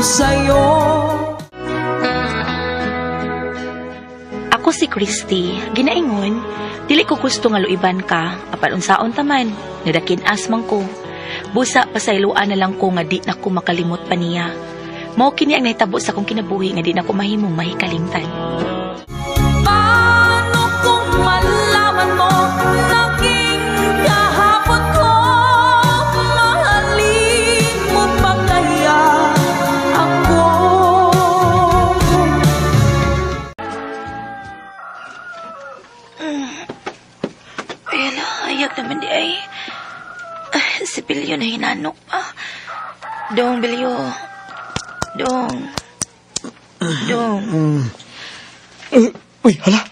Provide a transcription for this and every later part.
sa'yo. Ako si Christy, ginaingon, dili ko gusto nga luiban ka, apan unsaon ta man, nadakin-as man ko. Busa pasayloan na lang ko nga di na ko makalimot pa niya. Mao kini ang nahitabo sa akong kinabuhi nga di na ko mahimong mahikalimtan. Paano kung malaman mo naging kahapon ko, mahalin mo pa kaya ako? Ayan, ayag naman di ay. Si Bilyo na hinanok pa. Dong, Bilyo. Dong. Dong. Uy, hala.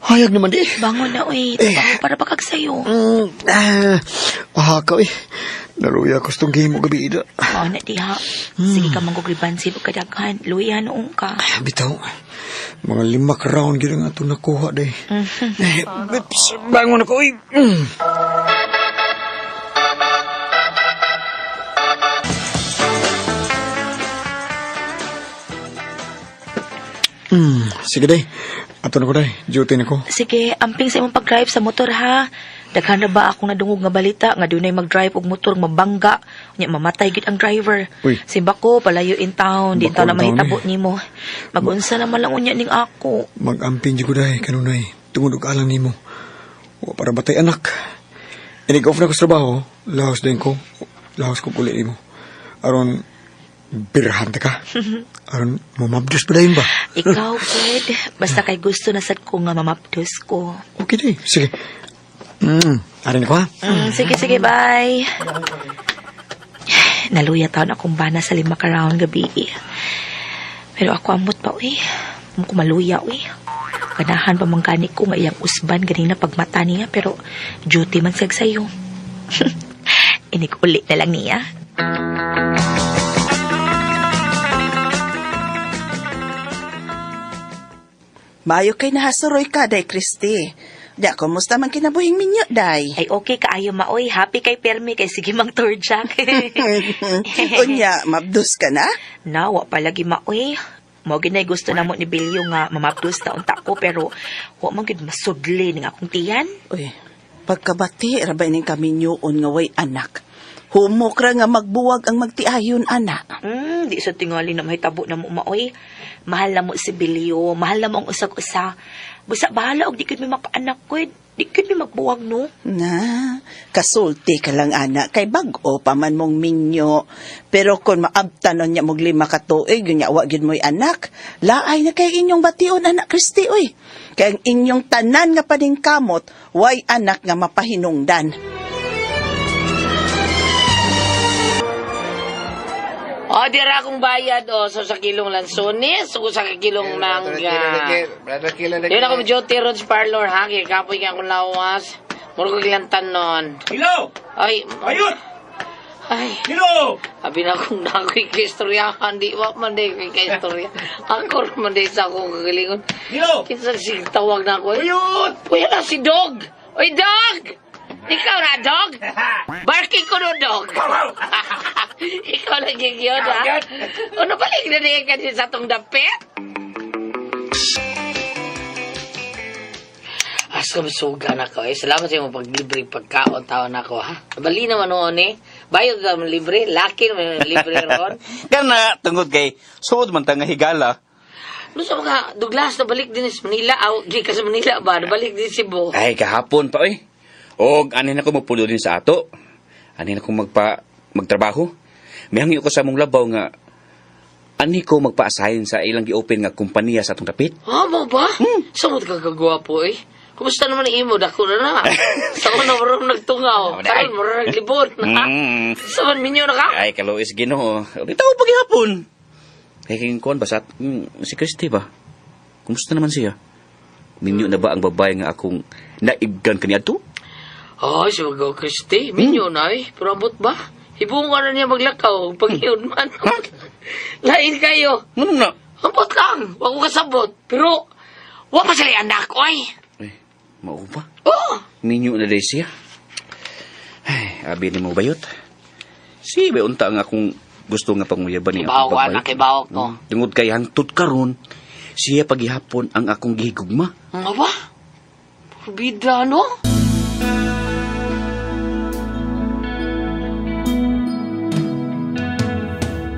Hayag naman di. Bangon na, uy. Trabaho para bakag sayo. Ka, uy. Naluya ko sa itong game mo gabi, ida. Mao na diha. Sige ka manggugribansi o kadaghan. Luya noong ka. Bitaw. Mga 5 ka round gid ang atong nakuha, day. Eh, bangon ako, uy. Sige, day. Ato na ko, day. Duty na ko. Sige, amping sa imong pag-drive sa motor, ha? Daghan na ba akong nadungog nga balita nga dunay mag-drive og motor mabangga, nya mamatay gid ang driver. Uy. Simba ko palayo in town, di Bako taon na in town, mahitabo eh. nimo. Magunsa naman lang unya ning ako. Mag-amping jud ko, day, kanunay. Tungod og alang nimo. Wa para batay anak. Inig off na ko sa trabaho, lahos din ko. Lahos ko uli nimo. Aron birhan ta ka. Aron mamabdos pa dayon ba? Ikaw, Fred. Basta kay gusto na sad ko nga mamabdos ko. Okay, day. Sige. Arin ko, ha? Sige, sige, bye. Naluya taon akong bana sa 5 ka round gabi. Pero ako amot pa, uy. Amo ko maluya, uy. Ganahan pa man gani ko nga iyang usban ganina pagmata niya, pero duty man siyag sayo. Inig-uli na lang niya. Mayo kay nahasuroy ka, day, Christy. Di, kumusta man kinabuhing minyo, day? Ay, okay kaayo, maoy. Happy kay Permi, kay sige mang tour jack. Unya, mabdus ka na? Nawa palagi, maoy. Mao ginay gusto na mo ni Bilyo nga mamabdus na unta ko, pero wa man gid masudli ning akong tiyan. Uy, pagkabati, rabay ning kaminyoon nga way anak. Humok ra nga magbuwag ang magtiayon, anak. Di sa tingali na mahitabo na mo, maoy. Mahal na mo si Bilyo, mahal na mo ang usag-usa. Busa bahala og di gud mi makaanak ko, di gud mi magbuwag, no? Na, kasulti ka lang, anak, kay bag-o pa man mong minyo. Pero kung maabtanon niya mong 5 ka tuig, yun niya, wa gyud mo'y anak. Laay na kay inyong bation, anak Christy, uy. Kay ang inyong tanan nga paningkamot, way anak nga mapahinungdan. O, dira akong bayad, o. So, sa kilong lansones, so, sa kilong mangga. Yun ako, duty roads parlor, ha? Kaya kapoy nga akong lawas. Muro ko gilantan nun. Hello! Ay, Ayun! Ay. Hello! Abi na akong nakoy kaistoryahan. Di wa man di ko'y kaistorya. Ako man di sa akong kagalingon. Hello! Kinsa sig tawag na ako, eh. Ayun! Uy, na si Dog! Uy, Dog! Ikaw na, Dog! Barking ko no, Dog! Ikaw lang yung yun, ha? Ano balik na niya kasi sa itong dapit? Asa masuga na ko, eh. Salamat sa imong paglibre pagkaon taon ako, ha? Bali naman noon, eh. Bayad naman libre. Laki naman libre ron. Kana, tungod kay, suod man ta nga higala. Ano sa mga Douglas, nabalik din sa Manila. Aw, di ka sa Manila ba? Nabalik din sa Cebu. Ay, kahapon pa, eh. Og, anin ako mapulo din sa ato. Anin ako magtrabaho. May hangyo ko sa mong labaw nga, ani ko magpa-assign sa ilang gi-open nga kumpanya sa atong dapit. Ah, mo ba? Sa mo ka kagwapo, eh. Kumusta naman ang imo? Dako na na. Sa una, marang nagtungaw. Karon, marang naglibon. Sa man, minyo na ka? Ay, kaluis Ginoo. Bitaw paghihapon. Kay king kuan ba sa si Christy ba? Kumusta naman siya? Minyo na ba ang babae nga akong naibgan kaniadto? Ay, si Magaw Christy. Minyo na eh. Pero abot ba? Hibong ka na niya maglakaw. Pag-iyon man. Lain kayo. Ano na? Ambot lang. Wag ko kasabot. Pero, wa pa sila anak, oy. Eh, mao ba? Oh! Minyo na day siya. Ay, abi ni mo bayot. Si ba unta nga akong gusto nga panguyaban niya. Kibaw ko, anak, kibaw ko. Tungod kay hangtod karon, siya paghihapon ang akong gihigugma. Nga ba? Bida, no?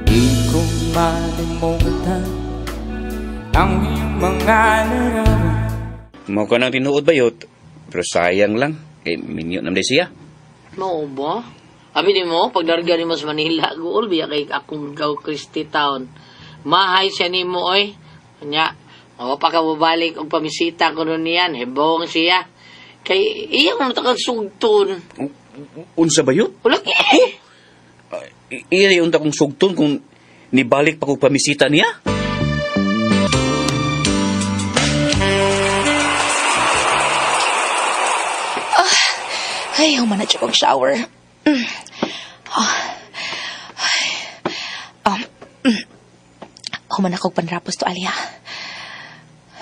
Di ko malimutan ang iyong mga larawan. Mao ka nang tinuod bayot, pero sayang lang. Kay minyo naman siya. Mao ba? Abi nimo, pag darga nimo sa Manila, guol biya kay akong gaw Christie Town. Mahay siya nimo oy. Nya, o pa ka mobalik og pamisita ko nun niyan, hebong siya. Kay iya mo takang sugton. Unsa bayot? Wala ako. Iya yung takong sugton kung nibalik pa ko pamisita niya. Ay, human na siya kong shower. Human ako panrapos to, Alia.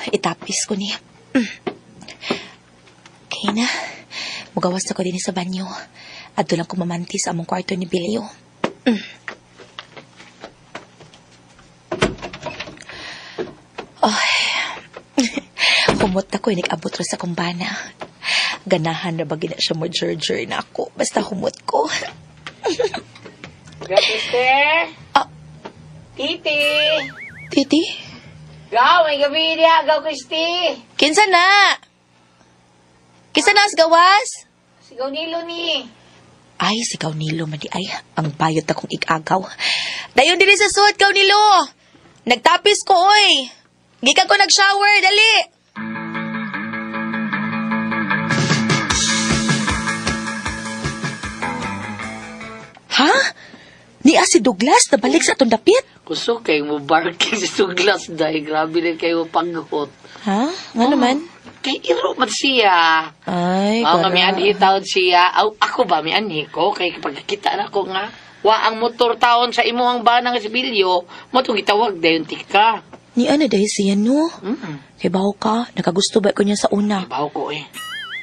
Itapis ko niya. Okay na. Mugawas na ko din sa banyo. Adto lang ko mamanti sa among kwarto ni Bilio. Ay. Humot ako, inikabot ro sa kumbana. Ganahan na ba gina siya mo jur-jur na ako. Basta humot ko. Sister. Ah. Titi. Titi? Gaw, may gabi niya, gaw Christy. Kinsa na? Kinsa na gawas? Sigaw nilo ni. Ay, si Nilo man di ay. Ang bayot akong igagaw. Dayon dili sa suot, Nilo. Nagtapis ko, oy. Gikan ko nag-shower, dali. Ha? Niya si Douglas nabalik sa atong dapit? Kusog kay mo barking si Douglas dahil grabe din kayo paghot. Ha? Nga naman? Kay iro man siya. Ay, Oo, nga may anhi taon siya. Aw, ako ba, may anhi ko? Kay pagkakita na ko nga, wa ang motor taon sa imuhang bana nga sibilyo, mo itong gitawag dayon tika. Ni ana dahil siya, no? Kay baho ka, nakagusto ba ko niya sa una? Baho ko eh.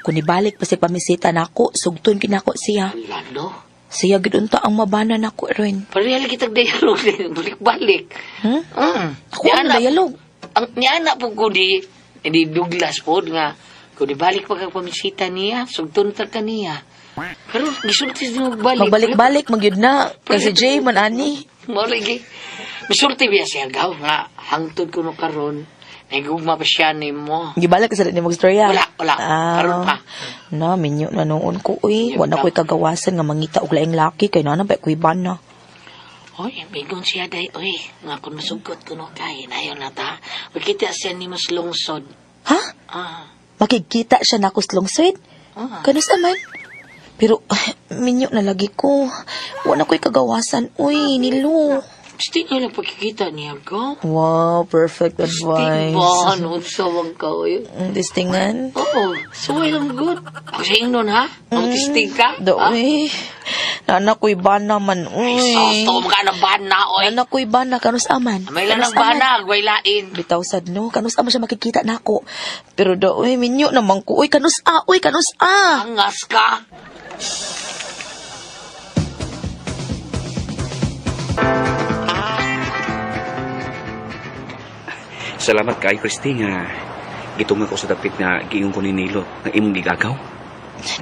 Kung ibalik pa si pamisita nako, sugton kinako siya. Lalo. Siya gid unta ang mabana nako ron. Parehal kitag dialog din, balik-balik. Ako ang dialog. Ang niana po ko di, hindi Douglas po nga, kung ibalik pa kag pamisita niya, sugton ta ka niya. Pero gisulti siya magbalik. Magbalik-balik magyud na kasi Jay man ani. Mao lagi. Misulti biya siya gaw nga hangtod kuno karon. Nagugma pa siya nimo. Gibalik sa ni magstorya. Wala, wala. Karon pa. Na minyo na noon ko uy. Wala ko'y kagawasan nga mangita og laing laki kay nana ba ko'y bana. Oy, migon siya day oy. Nga kun masugot kuno kay nayon na ta. Makita siya ni mas lungsod. Ha? Ah. Makikita siya nako sa lungsod? Ah. Kanus naman? Pero minyo na lagi ko. Wala ko'y kagawasan uy, nilo. Gusto niya lang pagkikita niya, go. Wow, perfect advice. Ba, ano, sawang ka, oy. Tistingan? Oo, suway lang good. Ako sa ingnon, ha? Ang tisting ka? Doy. Nana ko'y bana man, uy. Ay, sos, ka na bana, oy. Nana ko'y bana, kanus aman. May lang ng bana, gwaylain. Bitaw sad, no? Kanus aman siya makikita na ako. Pero doy, minyo naman ko, uy, kanus a, uy, kanus a. Angas ka. Salamat kay Christy nga gitunga ko sa dapit nga giingon ko ni Nilo nga imong gigagaw.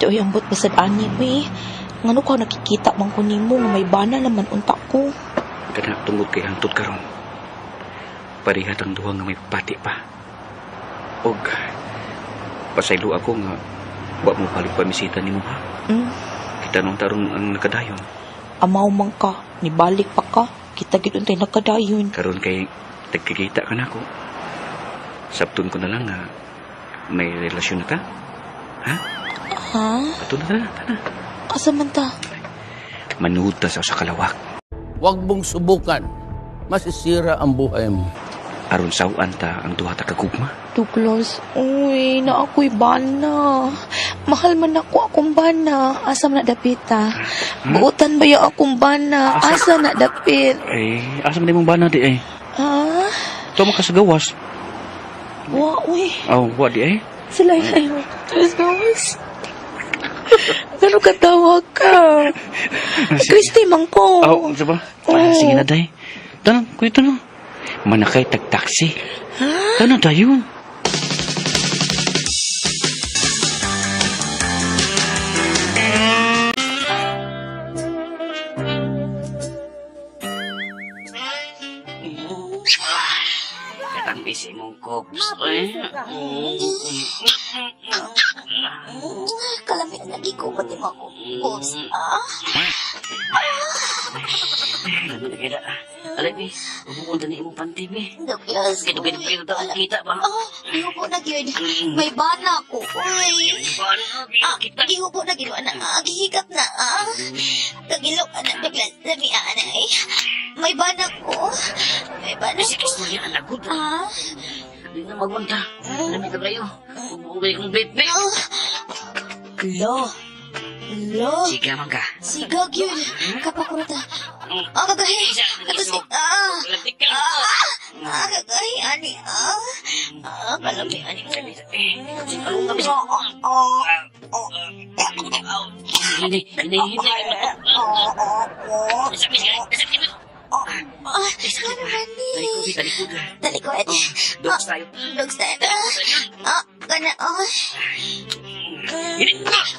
Doy, ambot pa sad ani, uy. Ngano ka nakikita man ko nimo nga may bana naman unta ko. Kana tungod kay hangtod karon. Pareha tang duha nga may pati pa. Og pasaylo ako nga wa mo balik pamisita nimo ha. Kita nung tarong ang nakadayon. Amaw man ka, nibalik pa ka. Kita gid untay nakadayon. Karon kay tagkikita ka nako. Sabton ko na lang nga may relasyon na ta. Ha? Ha? Ato na, tana, tana. Asa man ta? Manuod ta sa kalawak. Huwag mong subukan. Masisira ang buhay mo. Aron sawan ta ang duha ta kagugma. Douglas, uy, na ako'y bana. Mahal man ako akong bana. Asa man na dapit ta? Buotan ba yung akong bana? Asa na dapit? Eh, asa man imong bana di eh? Ha? Tuwa ka sa gawas. Wa, uy. Oh, wa di eh. Sila ay. Let's go. Pero katawag ka. Christy man ko. Oh, unsa ba? Ah, sige na, day. Tanong, kuya, tanong. Manakay tag-taxi. Tanong tayo. Katambis imong kops. Eh. Kalami na lagi ko, pati mo ako. Oops. Ah, Alay, bi. Ubuon ni imong panty, bi. Douglas. Kaya dugay ta akong kita ba? Ah, gihubo na gyud. May bana ko. Uy. Ah, gihubo na gyud ana. Ah, gihigap na. Ah. Kagilok ana Douglas. Lami ana eh. May bana ko. May bana ko. Istorya ang lagod. Ah. Di na magunta. Lami ka kayo. Ubuon kayo kong bitbit. Ah. Lo. Lo. Siga man ka. Siga gyud. Kapakurata. Ah, kagahi. Ato si ah. Ah, ah, kagahi ani. Ah. Ah, kalami ani. Hindi, hindi, hindi. Ah, ano man ni? Talikod, Talikod. Dog style. Dog style. Ah, kana ah.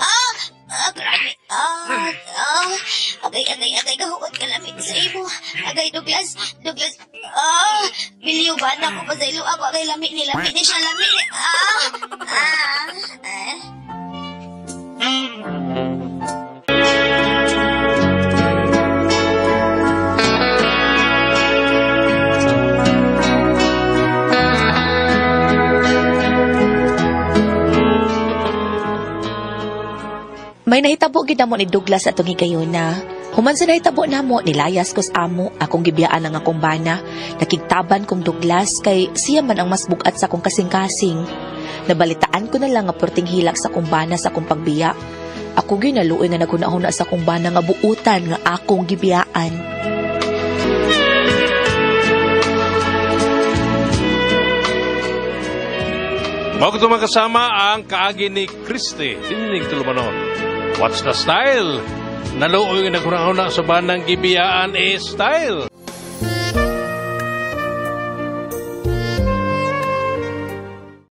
Ah, ah, grabe. Ah, ah. Agay, agay, agay, kahuot kalami sa imo. Agay, Douglas, Douglas. Ah, biliw ba na ako pa sa ilo ako. Agay, lami ni, lami ni siya, lami ni. Ah, ah, ah. May nahitabo gid namo ni Douglas atong higayuna. Human sa nahitabo namo, nilayas ko sa amo, akong gibiyaan ang akong bana. Nakigtaban kong Douglas kay siya man ang mas bugat sa akong kasing-kasing. Nabalitaan ko na lang nga perting hilak sa akong bana sa akong pagbiya. Ako gyud naluoy nga naghuna-huna sa akong bana nga buutan nga akong gibiyaan. Mao kato mga kasama ang kaagi ni Christy, Dinining Tulumanon. What's the style? Naluoy nga naghuna-huna sa banang gibiyaan is style.